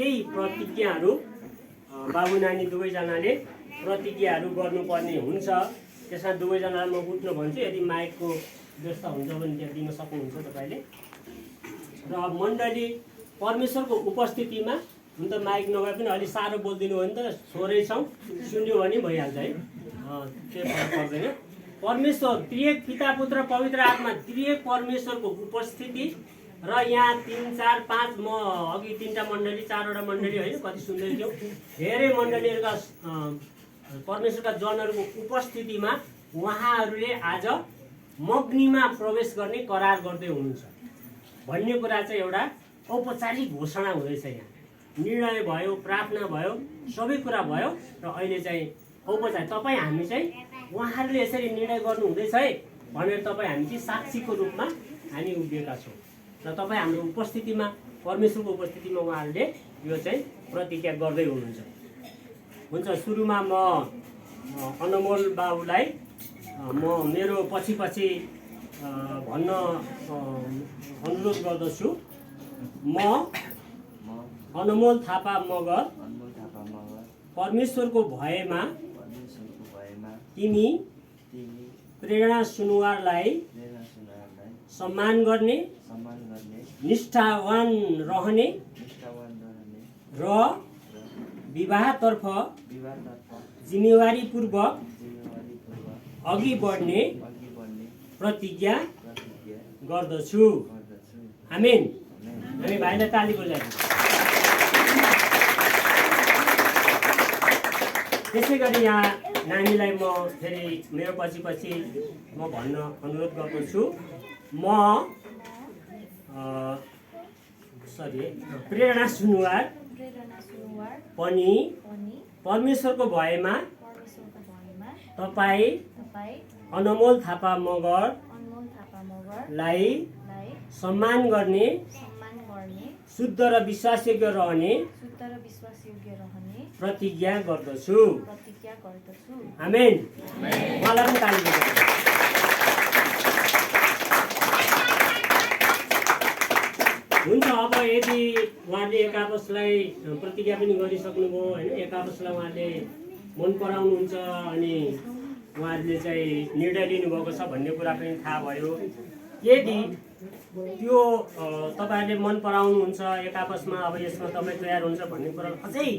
केही प्रतिज्ञाहरू बाबु नानी दुवैजनाले प्रतिज्ञाहरू गर्नुपर्ने हुन्छ। त्यसमा दुवैजनालाई म उठ्न भन्छु, यदि माइकको व्यवस्था हुन्छ भने त्यहाँ दिन सक्नुहुन्छ तपाईँले। र मण्डली परमेश्वरको उपस्थितिमा, हुन त माइक नभए पनि अलि साह्रो बोलिदिनु हो भने त छोरै छौँ, सुन्यो भने भइहाल्छ है, त्यो फरक पर्दैन। परमेश्वर त्रिएक पिता पुत्र पवित्र आत्मा त्रिएक परमेश्वरको उपस्थिति र यहाँ 3 4 5 म अघि 3टा मण्डली 4वटा मण्डली होइन कति सुन्दै थियौँ, धेरै मण्डलीहरूका परमेश्वरका जनहरूको उपस्थितिमा उहाँहरूले आज मग्नीमा प्रवेश गर्ने करार गर्दै हुनुहुन्छ भन्ने कुरा चाहिँ एउटा औपचारिक घोषणा हुँदैछ। यहाँ निर्णय भयो, प्रार्थना भयो, सबै कुरा भयो र अहिले चाहिँ औपचारिक तपाईँ हामी चाहिँ उहाँहरूले यसरी निर्णय गर्नु हुँदैछ है भनेर तपाईँ हामी चाहिँ साक्षीको रूपमा हामी उभिएका छौँ र तपाईँ हाम्रो उपस्थितिमा, परमेश्वरको उपस्थितिमा उहाँहरूले यो चाहिँ प्रतिज्ञा गर्दै हुनुहुन्छ। हुन्छ, सुरुमा म अनमोल बाबुलाई म मेरो पछि भन्न अनुरोध गर्दछु। म अनमोल थापा मगर परमेश्वरको भयमा तिमी प्रेरणा सुनुवारलाई सम्मान गर्ने, निष्ठावान रहने र विवाहतर्फ जिम्मेवारीपूर्वक अघि बढ्ने प्रतिज्ञा गर्दछु। आमेन। हामी भाइलाई ताली बजाइदिउँ। त्यसै गरी यहाँ नानीलाई म फेरि मेरो पछि म भन्न अनुरोध गर्दछु। म प्रेरणा सुनुवार पनि परमेश्वरको भयमा तपाईँ अनमोल थापा मगरलाई सम्मान गर्ने, शुद्ध र विश्वासयोग्य रहने प्रतिज्ञा गर्दछु। आमेन। उहाँलाई पनि ताली बजाउँ। हुन्छ, अब यदि उहाँले एक आपसलाई प्रतिज्ञा पनि गरिसक्नुभयो होइन, एक आपसलाई उहाँले मन पराउनुहुन्छ अनि उहाँहरूले चाहिँ निर्णय लिनुभएको छ भन्ने कुरा पनि थाहा भयो। यदि त्यो तपाईँहरूले मन पराउनुहुन्छ एक आपसमा, अब यसमा तपाईँ तयार हुन्छ भन्ने कुरा अझै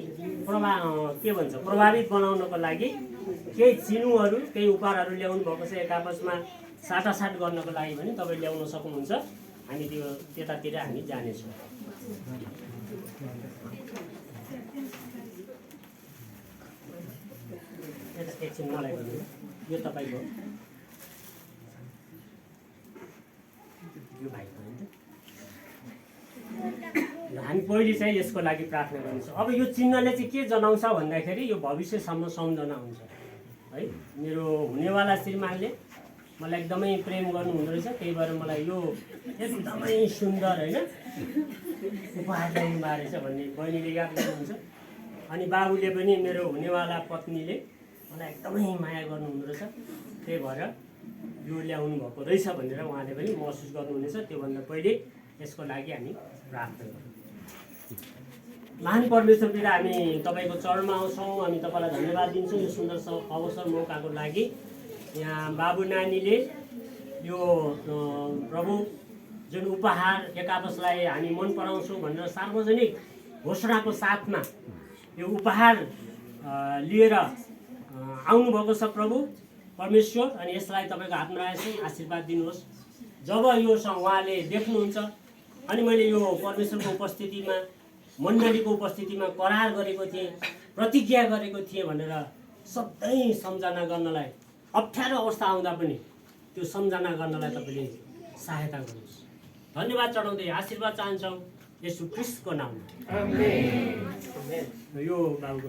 प्रभावित बनाउनको लागि केही चिनुहरू, केही उपहारहरू ल्याउनु भएको छ एक आपसमा साटासाट गर्नको लागि भने तपाईँ ल्याउन सक्नुहुन्छ। हामी त्यो त्यतातिर हामी जानेछौँ। एकछिन मलाई भन्नु, यो तपाईँको यो भाइ हामी पहिले चाहिँ यसको लागि प्रार्थना गर्छौँ। अब यो चिन्हले चाहिँ के जनाउँछ भन्दाखेरि यो भविष्यसम्म सम्झना हुन्छ है। मेरो हुनेवाला श्रीमानले मलाई एकदमै प्रेम गर्नुहुँदो रहेछ, त्यही भएर मलाई यो एकदमै सुन्दर होइन उपहार ल्याउनु भएको रहेछ भन्ने बहिनीले याद गर्नुहुन्छ। अनि बाबुले पनि मेरो हुनेवाला पत्नीले मलाई एकदमै माया गर्नुहुँदो रहेछ, त्यही भएर यो ल्याउनु भएको रहेछ भनेर उहाँले पनि महसुस गर्नुहुनेछ। त्योभन्दा पहिले यसको लागि हामी प्रार्थना गरौँ। महान परमेश्वर पिता, हामी तपाईँको चरणमा आउँछौँ, हामी तपाईँलाई धन्यवाद दिन्छौँ यो सुन्दर अवसर मौकाको लागि। यहाँ बाबु नानीले यो प्रभु जुन उपहार एक आपसलाई हामी मन पराउँछौँ भनेर सार्वजनिक घोषणाको साथमा यो उपहार लिएर आउनुभएको छ प्रभु परमेश्वर। अनि यसलाई तपाईँको हातमा राखेर आशीर्वाद दिनुहोस्। जब यो उहाँले देख्नुहुन्छ अनि मैले यो परमेश्वरको उपस्थितिमा, मण्डलीको उपस्थितिमा करार गरेको थिएँ, प्रतिज्ञा गरेको थिएँ भनेर सधैँ सम्झना गर्नलाई, अप्ठ्यारो अवस्था आउँदा पनि त्यो सम्झना गर्नलाई तपाईँले सहायता गर्नुहोस्। धन्यवाद चढाउँदै आशीर्वाद चाहन्छौँ यसु ख्रीष्टको नाममा। आमेन। यो बाबुको